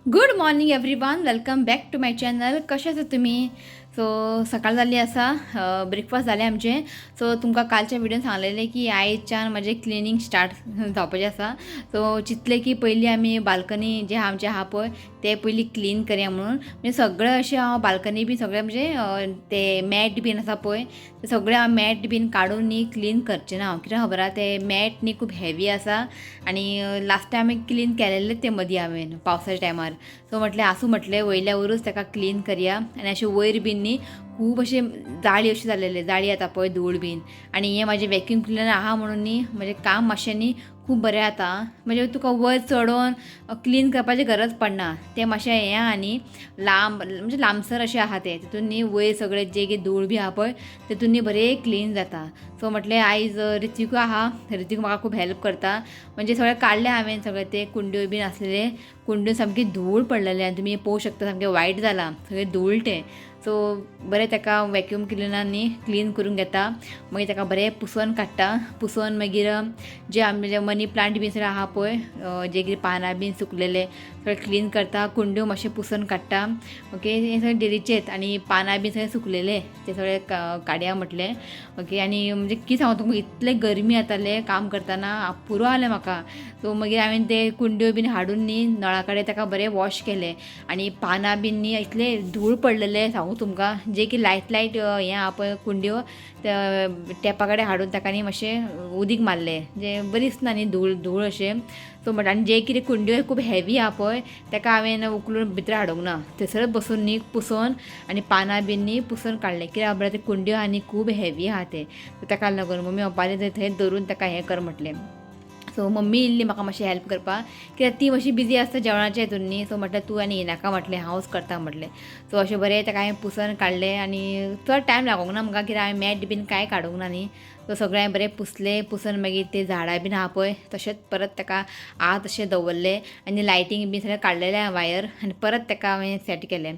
Good morning everyone, welcome back to my channel. कशें आसा तुमी? सो सकाळ जाल्ली आसा, ब्रेकफास्ट जालें आमचें. सो तुमकां कालच्या व्हिडियोन सांगलेलें की आयच्यान म्हाजें क्लिनींग स्टार्ट जावपाचें आसा. सो चिंतलें की पयलीं आमी बाल्कनी जें आमचें आहा पळय तें पयलीं क्लीन करया म्हणून. म्हणजे सगळें अशें हांव बाल्कनी बी सगळें म्हणजे ते मॅट बीन आसा पळय ते सगळें हांव मॅट बीन काडून न्ही क्लीन करचें ना हांव. कित्याक खबर आहा, ते मॅट न्ही खूब हेवी आसा आनी लास्ट टायम क्लीन केलेलें तें मदीं हांवें पावसाच्या टायमार. सो म्हटलें आसूं म्हटलें वयल्या वयरूच ताका क्लीन करया. आनी अशें वयर बीन न्ही खूब अशें जाळी अशें जालेलें, जाळी येता पळय धूळ बीन. आनी हें म्हाजें वॅक्यूम क्लिनर आहा म्हणून न्ही म्हजें काम मातशें न्ही खूब बरें जाता. म्हणजे तुका वयर चडोवन क्लीन करपाची गरज पडना. तें मातशें हें आहा न्ही लांब, म्हणजे लांबसर अशें आहा तें, तितून न्ही वयर सगळें जें कितें धूळ बी आहा पळय तितून न्ही बरें क्लीन जाता. सो म्हटलें आयज ऋत्विकूय आहा, ऋत्विक म्हाका खूब हेल्प करता. म्हणजे सगळें काडलें हांवें सगळें ते कुंड्यो बीन आसलेले, कुंड्यो सामकी धूळ पडलेलें आनी तुमी पळोवंक शकता सामकें वायट जालां सगळें धूळ तें. सो बरें ताका वॅक्यूम क्लिनरान न्ही क्लीन करून घेता, मागीर ताका बरें पुसोवन काडटा. पुसोवन मागीर जे आमचे मनी प्लांट बीन सगळें आहा पळय, जे कितें पानां बीन सुकलेले सगळें क्लीन करता, कुंड्यो मातशें पुसोवन काडटा. ओके, हें सगळें डेलीचेंच. आनी पानां बीन सगळें सुकलेले ते सगळे काडया म्हटलें. ओके, आनी म्हणजे कितें सांगू तुमकां, इतलें गरमी जातालें काम करतना, पुरो जालें म्हाका. सो मागीर हांवें ते कुंड्यो बीन हाडून न्ही नळा कडेन ताका बरें वॉश केलें. आनी पानां बीन न्ही इतलें धूळ पडलेलें सांगू तुमकां, जे की लायट लायट हें आहा पळय कुंड्यो त्या टेपा कडेन हाडून ताका न्ही मातशें उदीक मारलें, जे बरी दिसना न्ही धूळ धूळ अशें. सो म्हणटा आनी जे कितें कुंड्यो खूब हेवी आहा पळय ताका हांवें उखलून भितर हाडूंक ना, थंयसरच बसून न्ही पुसोवन आनी पानां बीन न्ही पुसोवन काडलें. कित्याक खबर ते कुंड्यो आहा न्ही खूब हेवी आहा ते, ताका लागून मम्मी पप्पाले थंय धरून ताका हें कर म्हटलें. सो मम्मी इल्ली म्हाका मातशी हेल्प करपाक, कित्याक ती मातशी बिजी आसता जेवणाच्या हितून न्ही. सो म्हटलें तूं आनी येनाका म्हटलें, हांवूच करता म्हटलें. सो अशें बरें ताका हांवें पुसोवन काडलें आनी चड टायम लागूंक ना म्हाका, कित्याक हांवें मॅट बीन कांय काडूंक ना न्ही. सो सगळें हांवें बरें पुसलें, पुसून मागीर ते झाडां बीन आहा पळय तशेंच परत ताका आहा तशें दवरलें आनी लायटींग बीन सगळें काडलेलें हांवें वायर आनी परत ताका हांवें सेट केलें.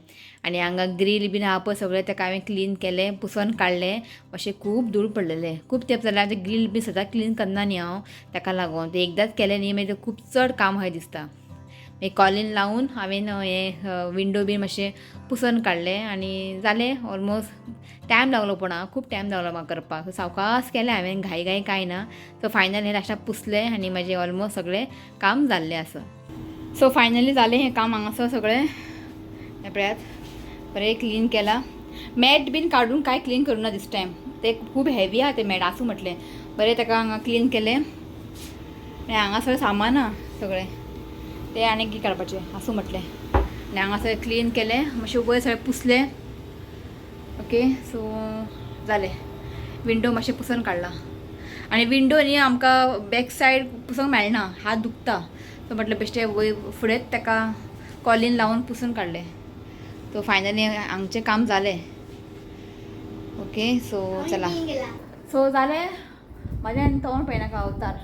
आनी हांगा ग्रील बीन आहा पळय सगळें ताका हांवें क्लीन केलें, पुसोवन काडलें. अशें खूब धूळ पडलेलें, खूब तेंप जालें हांवें ग्रील बीन सदांच क्लीन करना न्ही हांव, ताका लागून तें एकदांच केलें न्ही मागीर खूब चड काम अशें दिसता. मागीर कॉलीन लावन हांवें हें विंडो बीन मातशें पुसोवन काडलें आनी जालें. ऑलमोस्ट टायम लागलो, पूण आं खूब टायम लागलो म्हाका करपाक. सावकास केलें हांवें, घाई घाई कांय ना. सो फायनल हें लास्टाक पुसलें आनी म्हाजें ऑलमोस्ट सगळें काम जाल्लें आसा. सो फायनली जालें हें काम हांगासर सगळें, हें पळयात बरें क्लीन केलां. मॅट बीन काडून कांय क्लीन करूं ना दीस टायम, ते खूब हेवी आहा ते मॅट, आसूं म्हटलें बरें ताका हांगा क्लीन केलें. आनी हांगा सगळें सामान आहा सगळें तें आनी कितें काडपाचें, आसूं म्हटलें. आनी हांगा सगळें क्लीन केलें, मातशें वयर सगळें पुसलें. ओके, सो जालें. विंडो मातशें पुसून काडलां आनी विंडो न्ही आमकां बॅक सायड पुसूंक मेळना, हात दुखता. सो म्हटलें बेश्टें वयर फुडेंच ताका कॉलीन लावन पुसून काडलें. सो फायनली हांगचें काम जालें. ओके, सो चला. सो जालें म्हाजें तोंड पळयनाका अवतार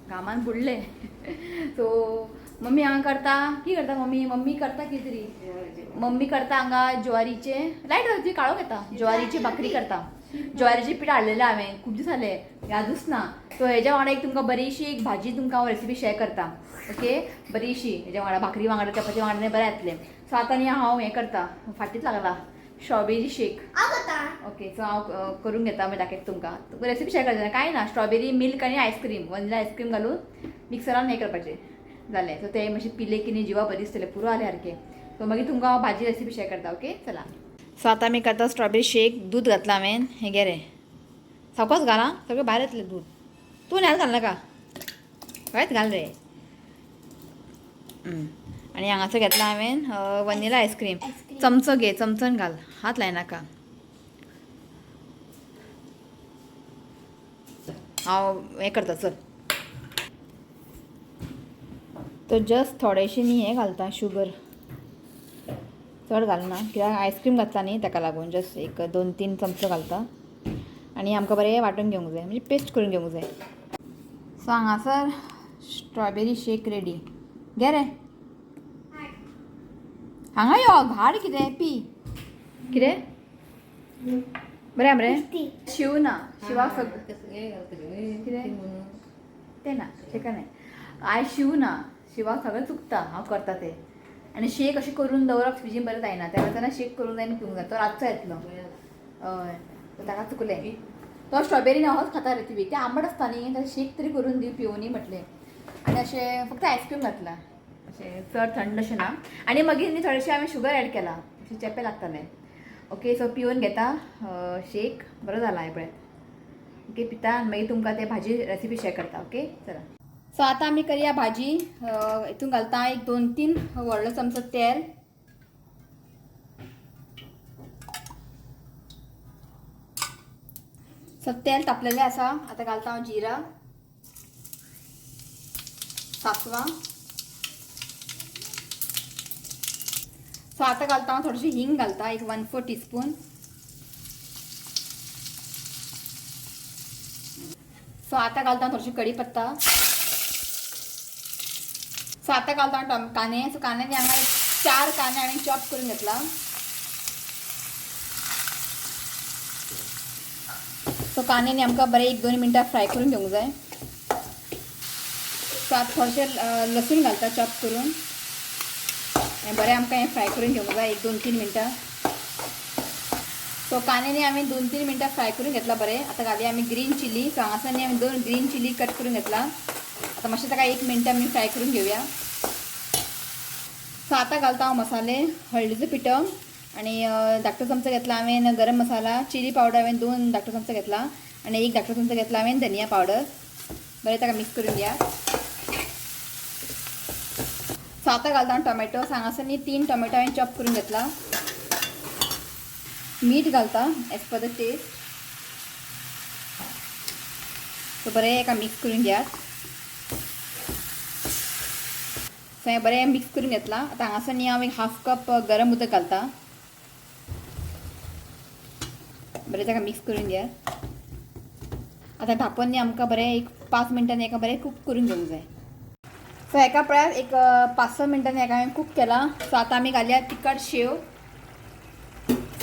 घामान बुडलें. सो मम्मी हांगा करता, की करता मम्मी? मम्मी करता कितें तरी. मम्मी करता हांगा ज्वारीचे, लायट तुजी काळोख येता, ज्वारीची भाकरी करता. ज्वारीचें पीठ हाडलेलें हांवें खूब दीस जाले, यादूच ना. सो हेज्या वांगडा एक तुमकां बरीशी एक भाजी तुमकां हांव रेसिपी शेअर करता. ओके, बरीशी हेज्या वांगडा भाकरी वांगडा चपाती वांगडा बरें जातलें. सो आतां न्ही हांव हें करता, फाटीत लागला स्ट्रॉबेरी शेक. ओके, सो हांव करून घेता, मागीर दाखयता तुमकां रेसिपी शेअर करता. कांय ना, स्ट्रॉबेरी मिल्क आनी आयस्क्रीम, वनिला आयस्क्रीम घालून मिक्सरान हें करपाचें जालें. सो तें मातशें पिले की न्ही जिवा बरी दिसतलें, पुरो जालें सारकें. सो मागीर तुमकां हांव भाजी रेसिपी शेअर करता. ओके, चला. सो आतां आमी करता स्ट्रॉबेरी शेक. दूद घातलां हांवें, हें घे रे, सावकास घाला, सगळें भायर येतलें दूद. तूं न्यात घालनाका, कांयच घाल रे. आनी हांगासर घेतला हांवें वनिला आयस्क्रीम. चमचो घे, चमचोन घाल, हात लायनाका. हांव हें करता, चल. तर जस्ट थोडेशें न्ही हें घालता, शुगर चड घालना कित्याक आयस्क्रीम घातला न्ही ताका लागून. जस्ट एक 2-3 चमचो घालता आनी आमकां बरें वांटून घेवंक जाय, म्हणजे पेस्ट करून घेवंक जाय. सो हांगासर स्ट्रॉबेरी शेक रेडी. घे रे हांगा यो, घाड कितें पी कितें बरें मरे. शिव ना, शिवाक सगळें कितें तें ना, शेका न्हय. आयज शिव ना, शिवाक सगळें चुकता हांव करता तें. आनी शेक अशें करून दवरप फ्रिजीन बरें जायना, त्या खातीर शेक करूंक जाय आनी पिवंक जाय. तो रातचो येतलो. हय, तो ताका चुकलें. तो स्ट्रॉबेरी ना होच खाता रे ती, ते आंबट आसता न्ही, ताका शेक तरी करून दी पिवनी म्हटलें. आनी अशें फक्त आयस्क्रीम घातलां, अशें चड थंड अशें ना. आनी मागीर न्ही थोडेशें हांवें शुगर एड केला, अशें चेपे लागताले. ओके, सो पिवन घेता शेक, बरो जाला हें पळयात. ओके, पिता आनी मागीर तुमकां ते भाजी रेसिपी शेअर करता. ओके, चला. सो आतां आमी करया भाजी. हितून घालता एक 2-3 व्हडलो चमचो तेल. सो तेल तापलेलें आसा, आतां घालता हांव जिरा, सांसवां. सो आतां घालता हांव थोडेशें हिंग घालता, एक 1/4 टीस्पून. सो आतां घालता हांव थोडेशें कडी पत्ता. सो आतां घालता हांव कांदे. सो कांदे न्ही हांगा 4 कांदे हांवें चॉप करून घेतला. सो कांदे न्ही आमकां बरें 1-2 मिनटां फ्राय करून घेवंक जाय. सो आतां थोडेशें लसूण घालता चॉप करून, हें बरें आमकां हें फ्राय करून घेवंक जाय एक 2-3 मिनटां. सो कांदे न्ही हांवें 2-3 मिनटां फ्राय करून घेतला बरें. आतां घालया आमी ग्रीन चिली. सो हांगासर न्ही हांवें 2 ग्रीन चिली कट करून घेतला. आतां मातशें ताका 1 मिनट आमी फ्राय करून घेवया. सो आतां घालता हांव मसाले, हळदीचो पिठो आनी धाकटो चमचो घेतला हांवें गरम मसाला, चिली पावडर हांवें 2 धाकटो चमचो घेतला आनी 1 धाकटो चमचो घेतला हांवें धनिया पावडर. बरें ताका मिक्स करून घ्या. सो आतां घालता हांव टोमॅटो. सो हांगासर न्ही 3 टोमॅटो हांवें चॉप करून घेतला. मीठ घालता as per the test. So बरें एका मिक्स करून घेयात. सो हें बरें मिक्स करून घेतलां. आतां हांगासर न्ही हांव एक 1/2 कप गरम उदक घालता. बरें ताका मिक्स करून घेयात. आतां धांपून न्ही आमकां बरें एक 5 मिनटांनी एका बरें कूक करून घेवंक जाय. सो हेका पळयात एक 5-6 मिनटांनी हेका हांवें कूक केलां. सो आतां आमी घालया तिखट शेव.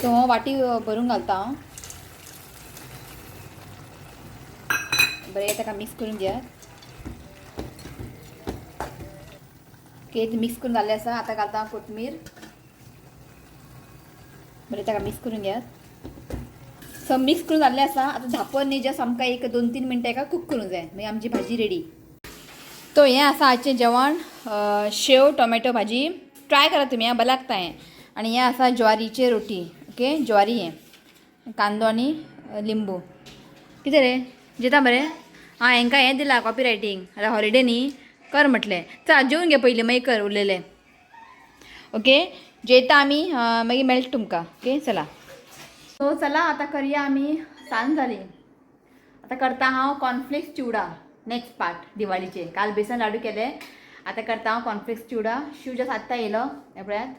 सो वाटी भरून घालता हांव. बरें ताका मिक्स करून घेयात. ओके, मिक्स करून जाल्लें आसा. आतां घालता हांव कोथमीर. बरें ताका मिक्स करून घेयात. सो मिक्स करून जाल्लें आसा. आतां धांपून न्ही जस्ट आमकां एक 2-3 मिनटां हेका कूक करूंक जाय, मागीर आमची भाजी रेडी. तो हें आसा आजचें जेवण, शेव टोमॅटो भाजी. ट्राय करा तुमी, आं, बरें लागता हें. आनी हें आसा ज्वारीचें रोटी. ओके, ज्वारी हें, कांदो आनी लिंबू. कितें रे जेता मरे? आं, हेंकां हें दिलां कॉपी रायटींग, आतां हॉलिडे न्ही, कर म्हटलें. चल जेवन घे पयलीं, मागीर कर उरलेलें. ओके, जेता आमी, मागीर मेळटा तुमकां. ओके, चला. सो चला आतां करया आमी, सांज जाली. आतां करता हांव कॉर्नफ्लेक्स चिवडा, नेक्स्ट पार्ट दिवाळीचे. काल बेसन लाडू केले, आतां करता हांव कॉर्नफ्लेक्स चिवडा. शिव जस्ट आत्तां येयलो, हें पळयात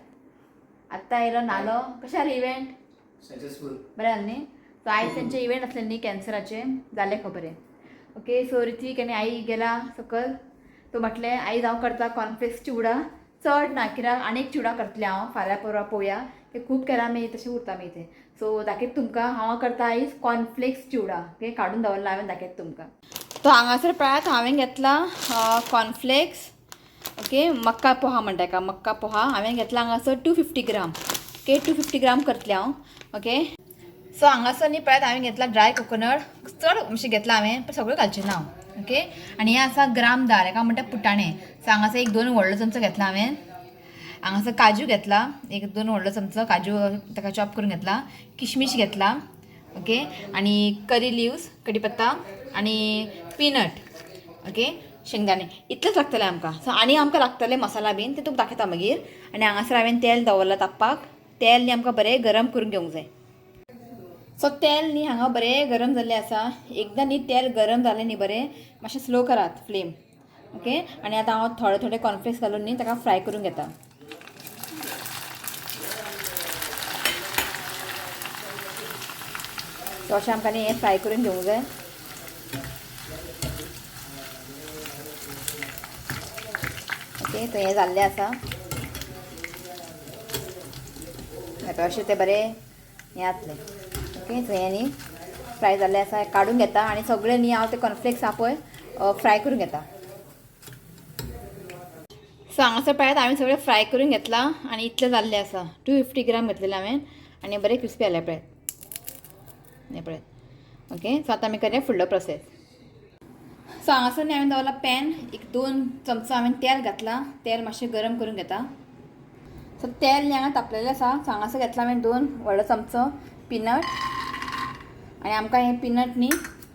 आत्तां येयलो, न्हालो. कशें जालें इव्हेंट? सक्सेसफूल. बरें जालें न्ही? सो आयज तेंचे इव्हेंट आसलें न्ही कॅन्सराचे, जालें खबर हें. ओके, सो ऋत्वीक आनी आई गेला सकयल. तो म्हटलें आयज हांव करता कॉर्नफ्लेक्स चिवडा, चड ना कित्याक आनी एक चिवडा करतलें हांव फाल्यां परवां पळोवया, ते खूब केला मागीर तशें उरता मागीर तें. सो दाखयता तुमकां हांव करता आयज कॉर्नफ्लेक्स चिवडा. ओके, काडून दवरला हांवें, दाखयता तुमकां. तो हांगासर पळयात हांवें घेतला कॉर्नफ्लेक्स. ओके, मक्का पोहा म्हणटा हेका, मक्का पोहा हांवें घेतला हांगासर 250 ग्राम. ओके, 250 ग्राम करतलें हांव. ओके, सो हांगासर न्ही पळयात हांवें घेतला ड्राय कोकोनट, चड मातशें घेतला हांवें, पण सगळें घालचें ना हांव. ओके, आनी हें आसा ग्राम दाळ, हेका म्हणटा पुटाणे. सो हांगासर एक 2 व्हडलो चमचो घेतला हांवें. हांगासर काजू घेतला, एक 2 व्हडलो चमचो काजू ताका चॉप करून घेतला. किशमिश घेतला. ओके, आनी करी लिव्स, कडीपत्ता आनी पीनट. ओके, शेंगदाणे, इतलेंच लागतलें आमकां. सो आनी आमकां लागतलें मसाला बीन, ते तुमकां दाखयता मागीर. आनी हांगासर हांवें तेल दवरलां तापपाक. तेल न्ही आमकां बरें गरम करून घेवंक जाय. सो तेल न्ही हांगा बरें गरम जाल्लें आसा. एकदां न्ही तेल गरम जालें न्ही बरें, मातशें स्लो करात फ्लेम. ओके, आनी आतां हांव थोडे थोडे कॉर्नफ्लेक्स घालून न्ही ताका फ्राय करून घेता. सो अशें आमकां न्ही हें फ्राय करून घेवंक जाय. ओके, तो हें जाल्लें आसा. अशें तें बरें हें जातलें. ओके, सो हें न्ही फ्राय जाल्लें आसा, काडून घेता आनी सगळें न्ही हांव ते कॉर्नफ्लेक्स आहा पळय फ्राय करून घेता. सो हांगासर पळयात हांवें सगळें फ्राय करून घेतला आनी इतलें जाल्लें आसा. 250 ग्राम घेतलेलें हांवें आनी बरें क्रिस्पी जालें पळयात, हें पळयात. ओके, सो आतां आमी करया फुडलो प्रोसेस. सो हांगासर न्ही हांवें दवरला पॅन, एक 2 चमचो हांवें तेल घातलां. तेल मातशें गरम करून घेता. सो तेल न्ही हांगा तापलेलें आसा. सो हांगासर घेतला हांवें 2 व्हडलो चमचो पिनट आनी आमकां हें पिनट न्ही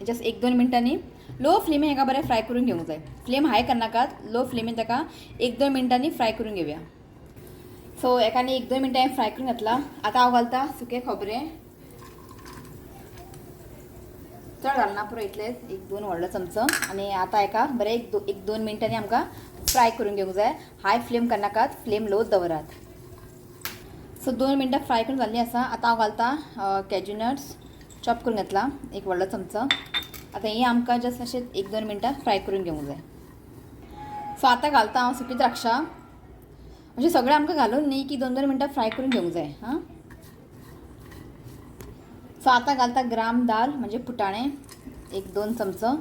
जस्ट 1-2 मिनटांनी लो फ्लेमीन हेका बरें फ्राय करून घेवंक जाय. फ्लेम हाय करनाकात, लो फ्लेमीन ताका 1-2 मिनटांनी फ्राय करून घेवया. सो एका न्ही 1-2 मिनटां हांवें फ्राय करून घेतला. आतां हांव घालता सुकें खोबरें, चड घालना पुरो इतलेंच, 1-2 व्हडलो चमचो. आनी आतां हेका बरें 1-2 मिनटांनी आमकां फ्राय करून घेवंक जाय. हाय फ्लेम करनाकात, फ्लेम लो दवरात. सो 2 मिनटां फ्राय करून जाल्लीं आसा. आतां हांव घालता कॅज्यू नट्स चॉप करून घेतला 1 व्हडलो चमचो. आतां हें आमकां जस्ट अशें 1-2 मिनटां फ्राय करून घेवंक जाय. सो आतां घालता हांव सुकी द्राक्षां. अशें सगळें आमकां घालून न्ही की 2-2 मिनटां फ्राय करून घेवंक जाय. हां, सो आतां घालता ग्राम दाल म्हणजे फुटाणे 1-2 चमचो.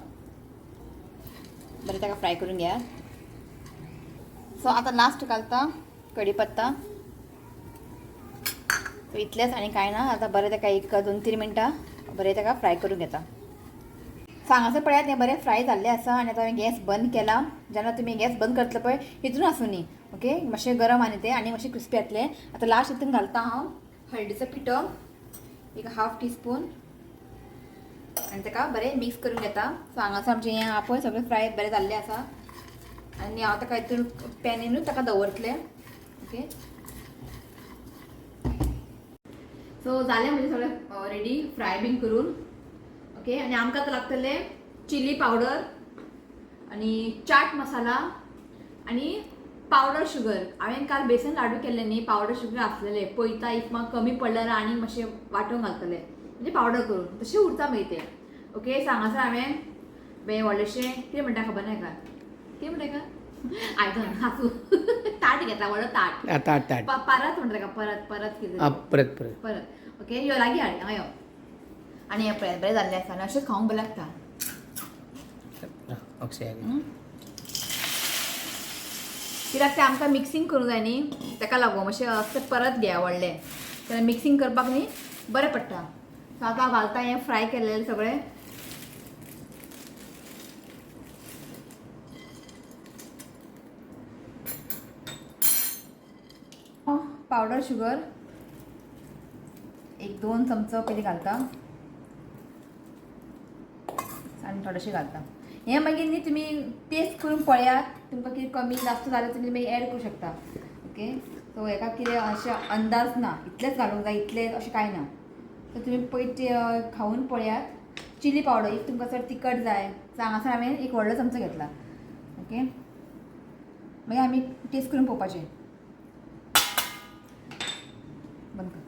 बरें ताका फ्राय करून घेयात. सो आतां लास्ट घालता कढीपत्ता. सो इतलेंच आनी कांय ना. आतां बरें ताका 1-2-3 मिनटां बरें ताका फ्राय करून घेता. सो हांगासर पळयात हें बरें फ्राय जाल्लें आसा आनी आतां हांवें गॅस बंद केला. जेन्ना तुमी गॅस बंद करतले पळय हितून आसूं न्ही. ओके, मातशें गरम आनी तें आनी मातशें क्रिस्पी जातलें. आतां लास्ट हितून घालता हांव हळदीचो पिठो एक 1/2 टीस्पून आनी ताका बरें मिक्स करून घेता. सो हांगासर आमचें हें पळय सगळें फ्राय बरें जाल्लें आसा आनी हांव ताका हितून पॅनीनूच ताका दवरतलें. ओके, सो जालें म्हणजे सगळें रेडी फ्राय बीन करून. ओके, आनी आमकां आतां लागतलें चिली पावडर आनी चाट मसाला आनी पावडर शुगर. हांवें काल बेसन लाडू केल्ले न्ही, पावडर शुगर आसलेले पळयता if म्हाका कमी पडलें जाल्यार आनी मातशें वांटून घालतलें म्हणजे पावडर करून तशें उरता मागीर तें. ओके, सो हांगासर हांवें बे व्हडलेशें कितें म्हणटा खबर ना हेका, कितें म्हणटा हेका आयदन आसूं ताट घेतला व्हडलो ताट. ताट ताट परत म्हणटा तेका, परत परत कितें परत परत परत. ओके, यो लागीं हाड हांगा यो. आनी हें पळय बरें जाल्लें आसा आनी अशेंच खावंक बरें लागता. अक्षय कित्याक तें आमकां मिक्सींग करूंक जाय न्ही, ताका लागून मातशें अशें परत घेया व्हडलें, जाल्यार मिक्सींग करपाक न्ही बरें पडटा. सो आतां हांव घालता हें फ्राय केल्लें सगळें. पावडर शुगर 1-2 चमचो पयलीं घालता आनी थोडेशें घालता. हें मागीर न्ही तुमी टेस्ट करून पळयात, तुमकां कितें कमी जास्त जाल्यार तुमी मागीर एड करूं शकता. ओके, सो हेका कितें अशें अंदाज ना, इतलेंच घालूंक जाय इतलें अशें कांय ना. सो तुमी पयलीं खावन पळयात. चिली पावडर if तुमकां चड तिखट जाय, सो हांगासर हांवें 1 व्हडलो चमचो घेतला. ओके, मागीर आमी टेस्ट करून पळोवपाचें. बंद कर.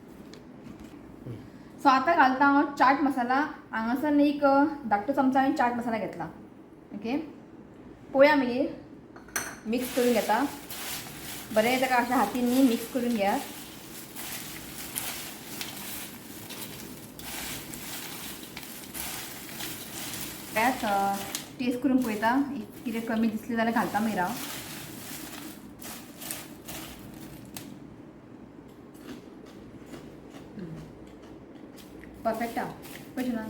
सो आतां घालता हांव चाट मसाला. हांगासर एक धाकटो चमचो हांवें चाट मसाला घेतला. ओके, पळोवया मागीर मिक्स करून घेता. बरें ताका अशें हातीन न्ही मिक्स करून घेयात. पळयात टेस्ट करून पळयता, कितें कमी दिसलें जाल्यार घालता मागीर हांव. परफेक्ट आहा पळय ना.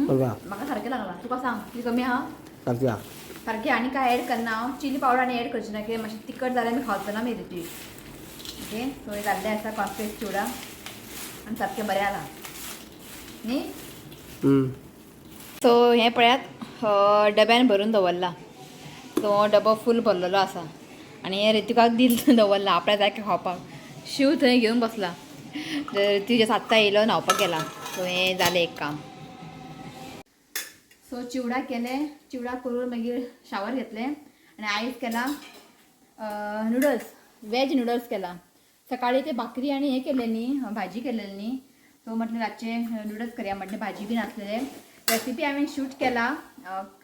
म्हाका सारकें लागलां. तुका सांग कितें कमी आहा? सारकें आहा सारकें. आनी काय एड करना हांव, चिली पावडर आनी एड करची ना, कित्याक मातशें तिखट जाल्यार आमी खावचो ना मागीर ती. ओके, सो हें जाल्लें आसा कॉर्नफ्लेक्स चिवडा आनी सारकें बरें आलां न्ही. सो हें पळयात डब्यान भरून दवरलां. सो डबो फूल भरलेलो आसा आनी हें ऋतिकाक दिल दवरलां आपल्या जाय खावपाक. शिव थंय घेवन बसला, ऋतिक आत्तां येयलो न्हांवपाक गेला. सो हें जालें एक काम. सो चिवडा केले, चिवडा करून मागीर शावर घेतलें आनी आयज केला नुडल्स, वेज नुडल्स केला. सकाळी ते भाकरी आनी हें केल्लें न्ही, भाजी केल्लेली न्ही. सो म्हटलें रातचें नुडल्स करया म्हटलें, भाजी बीन आसलेले. रेसिपी हांवें शूट केला,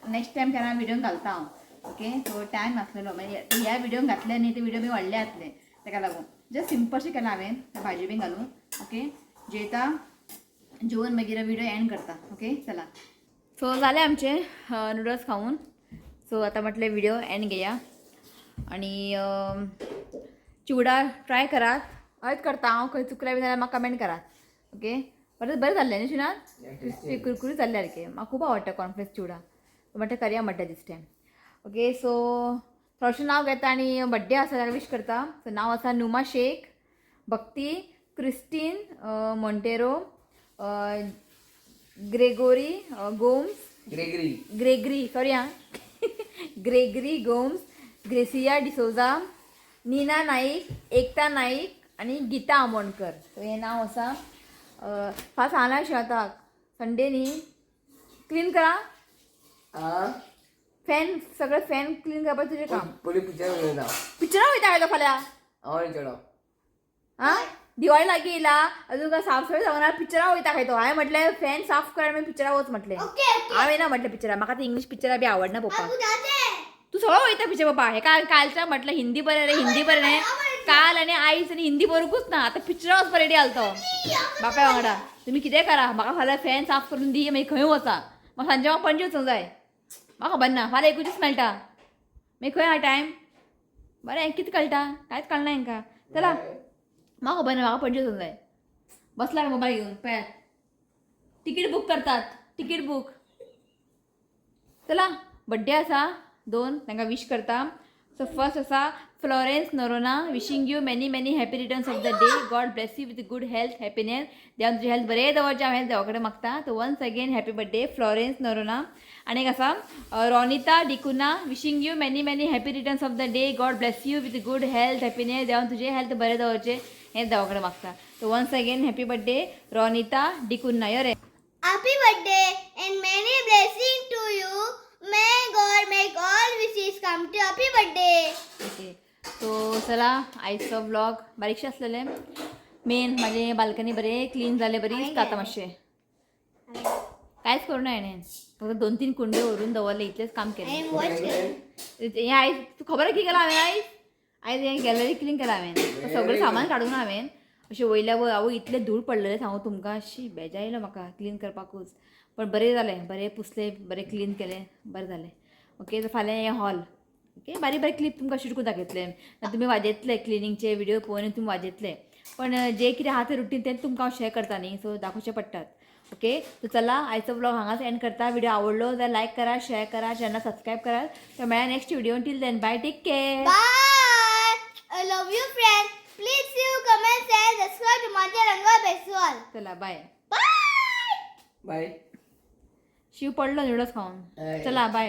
नेक्स्ट टायम केन्ना व्हिडियोन घालता हांव. ओके, सो टायम नासलेलो मागीर ह्या व्हिडियोन घातले न्ही, ते व्हिडियो बी व्हडले जातले, ताका लागून जस्ट सिंपलशें केलां हांवें, भाजी बीन घालून. ओके, जेयता. जेवन मागीर व्हिडिओ एंड करता. ओके, चला. सो जालें आमचें नुडल्स खावन. सो आतां म्हटलें व्हिडिओ एंड घेया आणि चिवडा ट्राय करात. हयच करता हांव, खंय चुकल्या बी जाल्यार म्हाका कमेंट करात. ओके, बरें बरें जाल्लें न्ही शिनात? क्रिस्पी कुरकुरीत जाल्लें सारकें. म्हाका खूब आवडटा कॉर्नफ्लेक्स चिवडा, म्हटलें करया म्हणटा दीस टायम. ओके, सो थोडेशें नांव घेता आनी बड्डे आसा जाल्यार वीश करता. सो नांव आसा Numa Shaikh, Bhakti, Christine Monteiro, Gregory Gomes, Gregory. Gregory, sorry हां, Gregory Gomes, Gracia D'Souza, Neena Naik, Ekta Naik आनी गीता आमोणकर. सो हें नांव आसा. फाल्यां सांगलां अशें आतां संडे न्ही, क्लीन करा. हा. फॅन, सगळें फॅन क्लीन करपाचें तुजें काम. पयलीं पिक्चर वयता. पिक्चरां वयता काय तो फाल्यां? हांव आनी चेडो. आं, दिवाळी लागीं येयला, अजून काय साफ सगळें जावना, पिक्चरां वयता काय तो? हांवें म्हटलें फॅन साफ कर आनी मागीर पिक्चरां वच म्हटलें. हांवें ना म्हटलें पिक्चरां, म्हाका ती इंग्लीश पिक्चरां बी आवडना पप्पा. तूं सगळो वयता पिक्चर बाबा. हे काल कालच्या म्हटलं हिंदी बरें रे, हिंदी बरें न्ही काल आनी आयज आनी हिंदी बरोवकूच ना. आतां पिक्चरां वचपा रेडी आलो तो बापाय वांगडा. तुमी कितें करा, म्हाका फाल्यां फॅन साफ करून दी, मागीर खंय वचा. म्हाका सांजे म्हाका पणजे वचूंक जाय. म्हाका खबर ना, फाल्यां एकूच दीस मेळटा, मागीर खंय आहा टायम? बरें, कितें कळटा? कांयच कळना हांकां. चला, म्हाका खबर ना, म्हाका पणजे वचूंक जाय. बसला मोबायल घेवन पळयात, तिकीट बूक करतात, तिकीट बूक. चला, बड्डे आसा दोन, तांकां विश करता. सो फर्स्ट आसा Florence Noronha, wishing you many many happy returns of the day. God bless you with good health, happiness. देवान तुजें हेल्थ बरें दवरचें, हांव हें देवा कडेन मागता. So once again happy birthday Florence Noronha. आनी एक आसा Ronita D'Cunha, wishing you many many happy returns of the day. God bless you with good health, happiness. देवान तुजें हेल्थ बरें दवरचें हें देवा कडेन मागता. So once again happy birthday Ronita D'Cunha. यो रे. Happy birthday and many blessings to you. May God make all wishes come true. Happy birthday. Okay, so चला, आयचो व्लॉग बारीकशें आसलेलें. मेन म्हाजें बाल्कनी बरें क्लीन जालें, बरी दिसता आतां मातशें. कांयच करूं ना हाणें, फक्त दोन तीन कुंडे व्हरून दवरले, इतलेंच काम केलें. I watch हें आयज तूं खबर आहा कितें केलां हांवें आयज? आयज हें गॅलरी क्लीन केलां हांवें, सगळें सामान काडूंक ना हांवें. अशें वयल्या वयर आवय इतलें धूळ पडलेलें सांगू तुमकां, शी बेजा येयलो म्हाका क्लीन करपाकूच. पण बरें जालें, बरें पुसलें, बरें क्लीन केलें, बरें जालें. ओके, तर फाल्यां हें हॉल. ओके, बारीक बारीक क्लिप तुमकां शूट करून दाखयतलें ना, तुमी वाजयतले क्लिनींगचे व्हिडिओ पळोवन तुमी वाजयतले, पण जे कितें आहा तें रुटीन तें तुमकां हांव शेअर करता न्ही, सो दाखोवचें पडटात. ओके, तर चला, आयचो व्लॉग हांगाच एंड करता. व्हिडिओ आवडलो जाल्यार लायक करा, शेअर करा, चॅनल सबस्क्रायब करात. तर मेळ्या next video. Till then, bye, take care. Bye. I love you, friend. Please you comment and subscribe to Manja Ranga Beswal. चला, बाय. Bye. बाय. शिव पडलो न्यूडल्स खावन. चला, बाय.